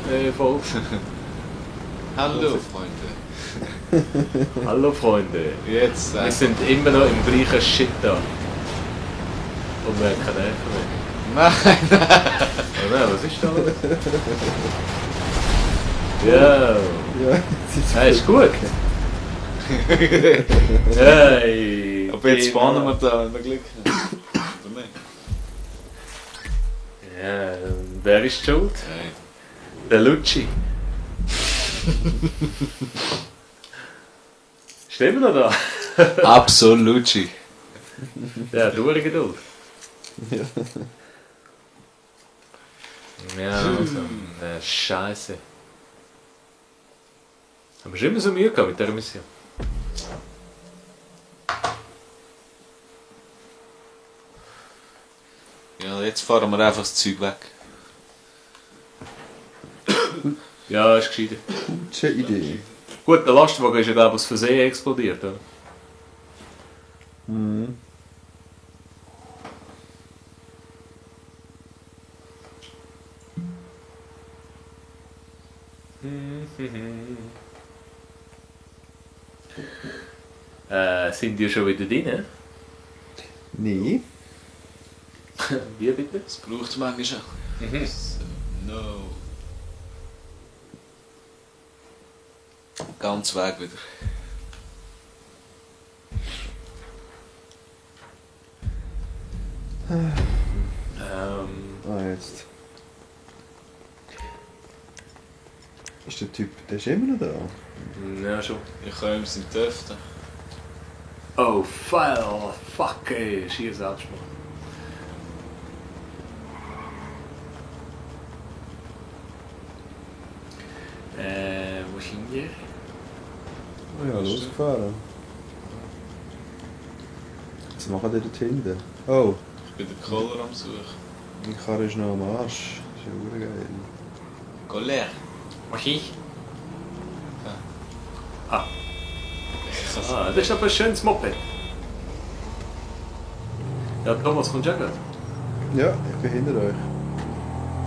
Folge. Hallo Freunde. Hallo Freunde. Jetzt Wir sind immer noch im gleichen Shit da. Und wir haben keine Nerven mehr. Nein, Oh nein, was ist da los? Ja. Ja, Hey, ist gut. Hey. aber jetzt spawnen wir da, wenn wir Glück haben. Oder nicht? Ja, wer ist schuld? Nein. Der Lucci. Ist immer noch da? Absolut. Ja, durch Geduld. Ja. Ja, also, Scheiße. Haben wir schon immer so Mühe gehabt mit dieser Mission? Ja, jetzt fahren wir einfach das Zeug weg. Ja, ist gescheiter. Gute Idee. Gut, der Lastwagen ist ja glaube ich aus Versehen explodiert, oder? Mhm. Sind die schon wieder drin? Nee. Wie bitte? Das braucht es manchmal auch. Mhm. So, no. Ganz weg wieder. Ah, jetzt. Ist der Typ, der ist immer noch da? Ja, schon. Ich kann ihm seinen Töften. Oh, File! Fuck, ey, schier Selbstmord. Wo sind wir? Oh ja, losgefahren. Was machen die dort hinten? Oh, Ich bin den Koller am Suchen. mein Karre ist noch am Arsch. Das ist ja verdammt geil. Koller. Was ich? Ah, Das ist aber ein schönes Moped. Ja, Thomas, kommst du auch gerade? Ja, ich bin hinter euch.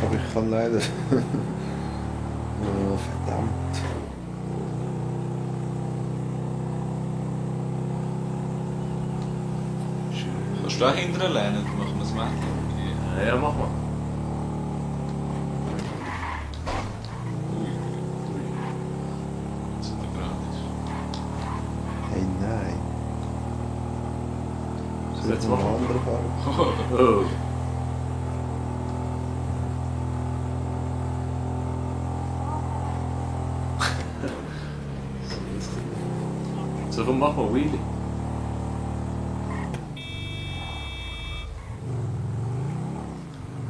Aber ich kann leider. Oh, verdammt. kannst du da hinten lernen? Dann machen wir es mit. Ja, mach mal. Ui. Jetzt hat er gerade. Hey, nein. Soll Jetzt ich noch machen. einen anderen fahren? Oh. So, dann machen wir Wheelie.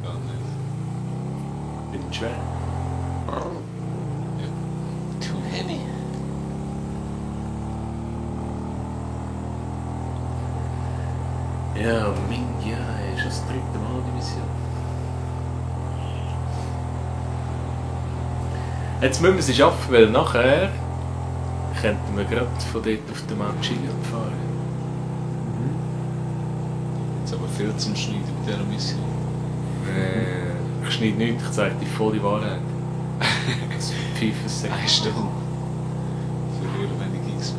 Gar nicht. Bin schwer. Too heavy. Ja, Ming, ja, ist das dritte Mal die Mission. Jetzt müssen wir sie schaffen, weil nachher könnten wir gerade von dort auf den Mount Chiliad fahren. Jetzt aber viel zum Schneiden mit dieser Mission. Ich schneide nichts, ich zeige die volle Wahrheit. Das ist 5 Sekunden. 1 Stunde. Verlieren wenig XP.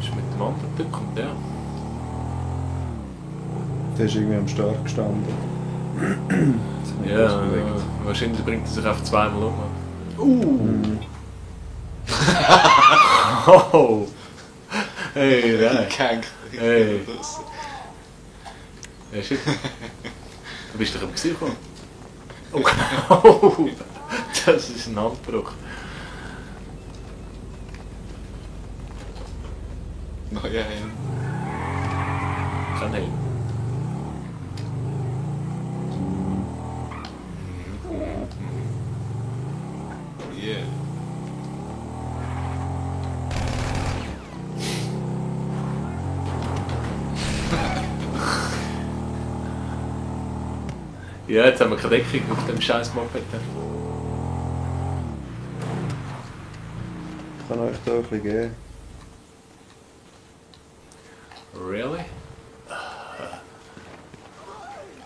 Ist mit dem anderen Typ kommt der. Der ist irgendwie am Start gestanden. Jetzt hat mich Ja, was bewegt. wahrscheinlich bringt er sich auf zweimal um. Mhm. Oh! Hey, nein. Gehängt. Hey. Ja, shit. Du bist doch am Gesicht gekommen. Oh, das ist ein Handbruch. Neuer Helm. Kein Helm. Yeah. Ja, jetzt haben wir keine Deckung auf dem scheiß Moped. Ich kann euch da ein bisschen geben. Really?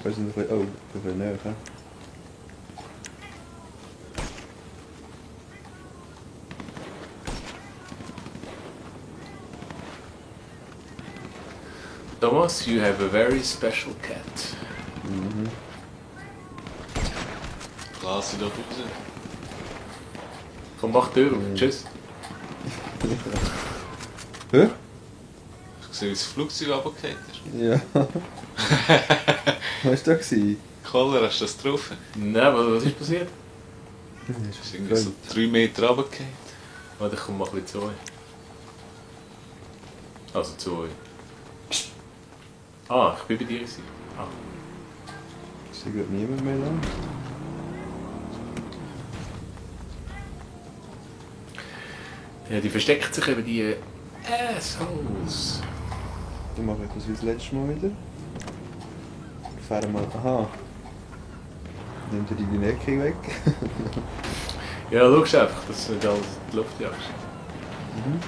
Wir sind ein bisschen... Oh, ein bisschen näher. He? Thomas, you have a very special cat. Mhm. Lass sie doch raus. Komm, mach die Tür auf. Tschüss. Hä? Ich sehe, wie das Flugzeug runtergefallen ist. Ja. Was war das? Koller, hast du das getroffen? Nein, was ist passiert? Das ist irgendwie so 3 Meter runtergefallen. Warte, ich komm mal ein bisschen zu euch. Also zu euch. Ah, ich bin bei dir gewesen. Ah. Ich sehe gerade niemand mehr da. Ja, die versteckt sich eben, die Assholes. Dann mache ich das wie das letzte Mal wieder. Fahren mal... Aha. Nimmt er die Necke weg. Ja, schau einfach, dass du nicht alles in die Luft jagst. Mhm.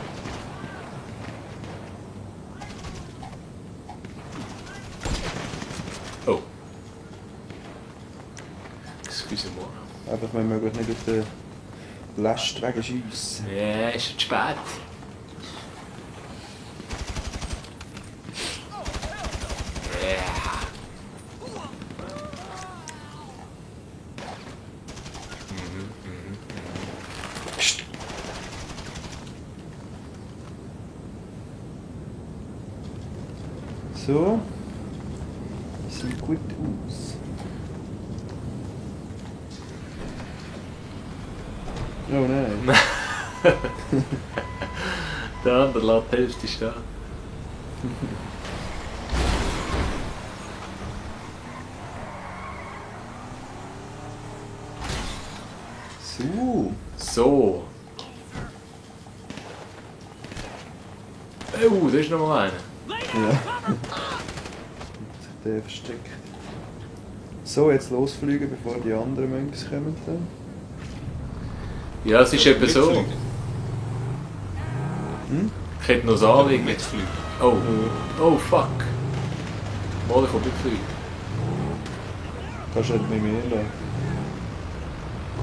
Oh. Excusez-moi. Einfach, wenn möglich nicht auf den Lastwagen schiessen. Ja, ist schon zu spät. Ja. So. Sieht gut aus. Oh nein. Der andere lässt die Hälfte stehen. So. So. Oh, da ist noch mal einer. Ja. Der versteckt. So, jetzt losfliegen, bevor die anderen Mönchs kommen. Dann. Ja, es ist eben so. Mitfliegen. Hm? Ich hätte noch das Anliegen. Mitfliegen. Oh. Oh, fuck. Mal, ich kann nicht fliegen. Kannst du nicht mit mir lassen.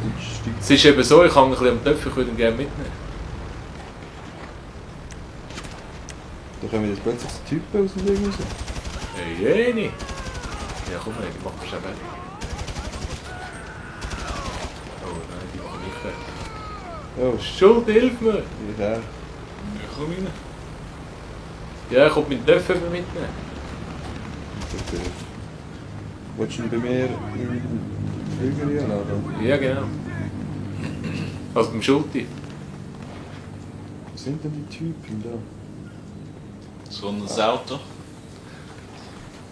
Gut, Stück. Es ist eben so, ich hänge ein bisschen am Töpfen, ich würde ihn gerne mitnehmen. Da kommen jetzt plötzlich so Typen aus dem Ding raus. Hey, Jeni. Ja, komm her, die machen wir schon fertig. Oh nein, die machen mich fertig. Oh, Schuld, hilf mir! ja. Ja, komm rein. Ja, ich will meinen Töpfen mitnehmen. Okay. Wolltest du ihn bei mir in den Flügel laden? Ja, genau. Also beim Schulti. Was sind denn die Typen da? So ein Auto.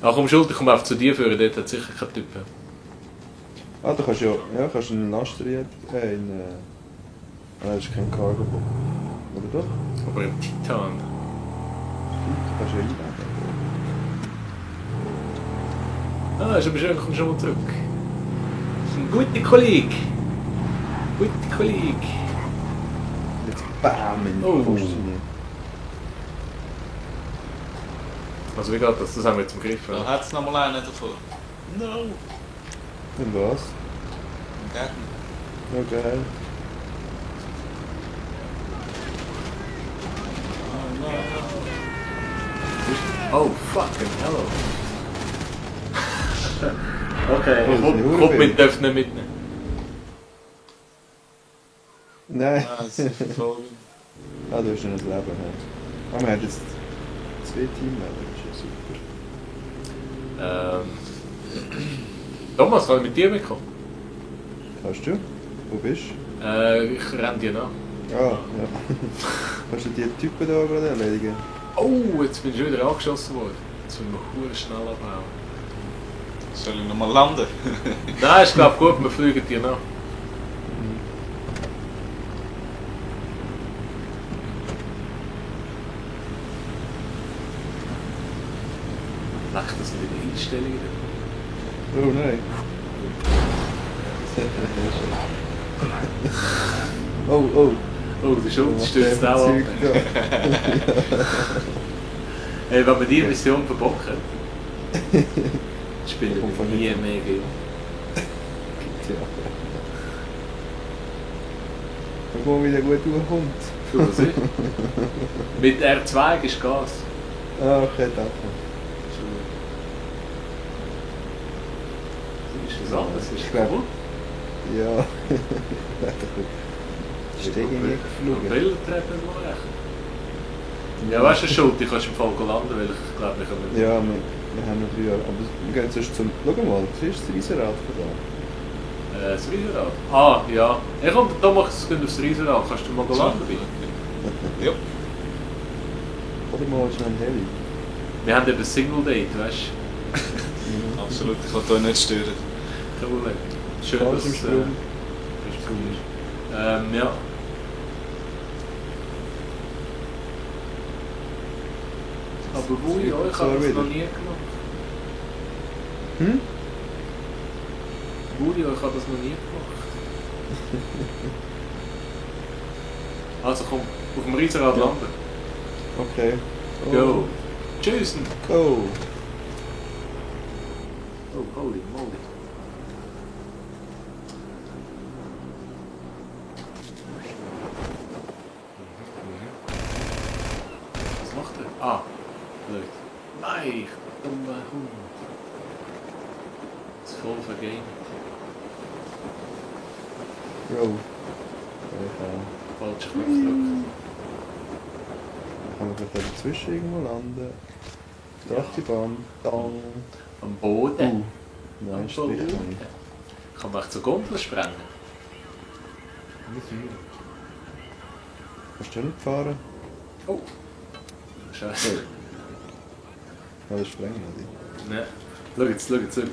Ach, komm Schulti, komm einfach zu dir führen, dort hat sicher keinen Typen. Ah, du kannst ja kannst einen Laster in... Ah, das ist kein Cargo-Boot. Oder doch? Aber im Titan. Stimmt, du kannst ja einladen. Ah, ist aber schön, komm schon mal zurück. Das ist ein guter Kollege. Guter Kollege. Jetzt BAM in die Oh. Brust rein. Also wie geht das? Das haben wir jetzt im Griff. Da Ja? hat es noch mal einen davon. No! Und was? Ein Gegner. Ja, geil. Oh, fucking hello. Okay, Oh, das ist ich nicht will mit dürfen nicht mitnehmen. Nein. Ah, das ist verfolgen. Ah, du hast noch ein Leben. Ja. Ah, wir haben jetzt 2 Teammelder, das ist ja super. Thomas, kann ich mit dir mitkommen? Kannst du? Wo bist du? Ich renne dir nach. Ah, ja. Kannst du die Typen da gerade erledigen? Oh, jetzt bin ich wieder angeschossen worden. Jetzt müssen wir verdammt schnell abhauen. Soll ich noch mal landen? Nein, ich glaube gut, wir fliegen dir nach. Ach, das sind wieder Einstellungen. Oh nein. Oh, oh. Oh, der Schulz stürzt auch ab. Hey, wenn wir die Mission verbocken, spielen wir nie mehr Game. Ja. Wenn man wieder gut durchkommt. Für was ich? Mit R2 ist Gas. Ah, okay, danke. Ist das anders? Ist Ich glaub- cool. Ja. Stege nicht geflogen. Bildertreppen mal recht. Ja, weißt du, Schuld, ich kannst im Fall landen, weil ich glaube, wir können... Ja, wir haben noch 3 Jahre. Aber wir gehen zuerst zum... Schau mal, das ist das Riesenrad von da. Das Riesenrad? Ah, ja. Ich komme, da machst du aufs Riesenrad. Kannst du mal landen bitte? Ja. Oder mal schnell Heli. Wir haben eben ein Single-Date, weißt du? Absolut, ich kann hier nicht stören. Kein Problem. Schön, Alles dass im Strom. ist gut. Ja. Aber wo ich euch habe das noch nie gemacht. Hm? Wo ich euch habe das noch nie gemacht. Also komm, auf dem Riesenrad Ja. landen. Okay. Go. Tschüss. Go. Oh, holy moly. Was macht er? Ah, blöd. Nein, dumme Hund. Das ist voll vergeben. Go. Falsch Knopf drücken. Kann man vielleicht auch dazwischen irgendwo landen. Die Achterbahn. Dang. Am Boden. Nein, Am Strich Boden. nicht. Kann man echt so Gondeln sprengen? Kannst du nicht fahren? Oh. Scheiße. Ja, das sprengen wir Nein. Schau jetzt geht's auf.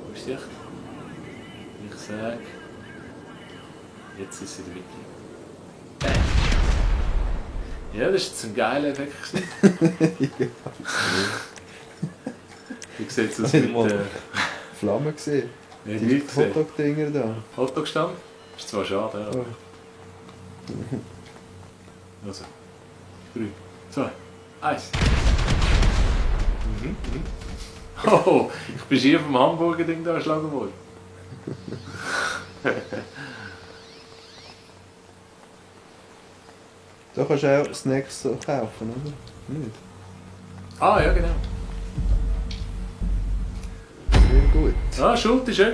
Wo ist die echt? Ich sag... Jetzt ist sie in der Mitte. Bang. Ja, das war jetzt ein geiler Effekt. Wie sieht es aus mit Flammen gesehen. ja, Die Hotdog-Dinger da. Hotdog-Stand? Ist zwar schade, ja. Oh. Also. 3, 2, 1. Oh, ich bin hier vom Hamburger-Ding da erschlagen worden. Da kannst du auch Snacks so kaufen, oder? Nicht? Ah, ja, genau. Sehr gut. Ah, Schuld war schön.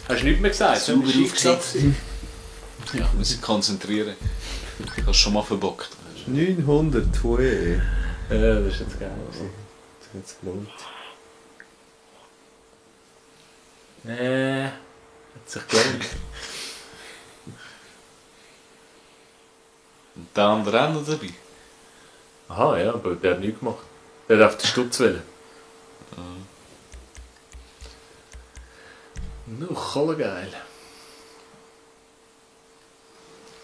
Hast du nichts mehr gesagt? Sauber Bist du eingesetzt? Ja, wir müssen konzentrieren. Ich habe es schon mal verbockt. 902. Ja, das ist jetzt geil. Das hat jetzt gelohnt. Hat sich gelohnt. Und der andere auch noch dabei. Aha, ja, aber der hat nichts gemacht. Der hat auf den Stutz wählen. Noch voll geil.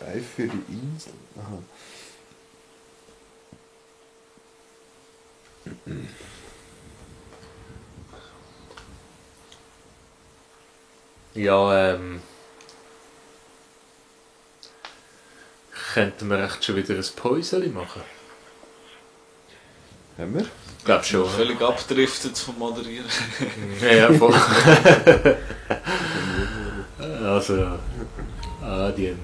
Reif für die Insel. Aha. Ja, könnten wir echt schon wieder ein Päuschen machen? Haben wir? Ich glaube schon. Völlig abgedriftet vom Moderieren. Ja, voll. Also, Adien.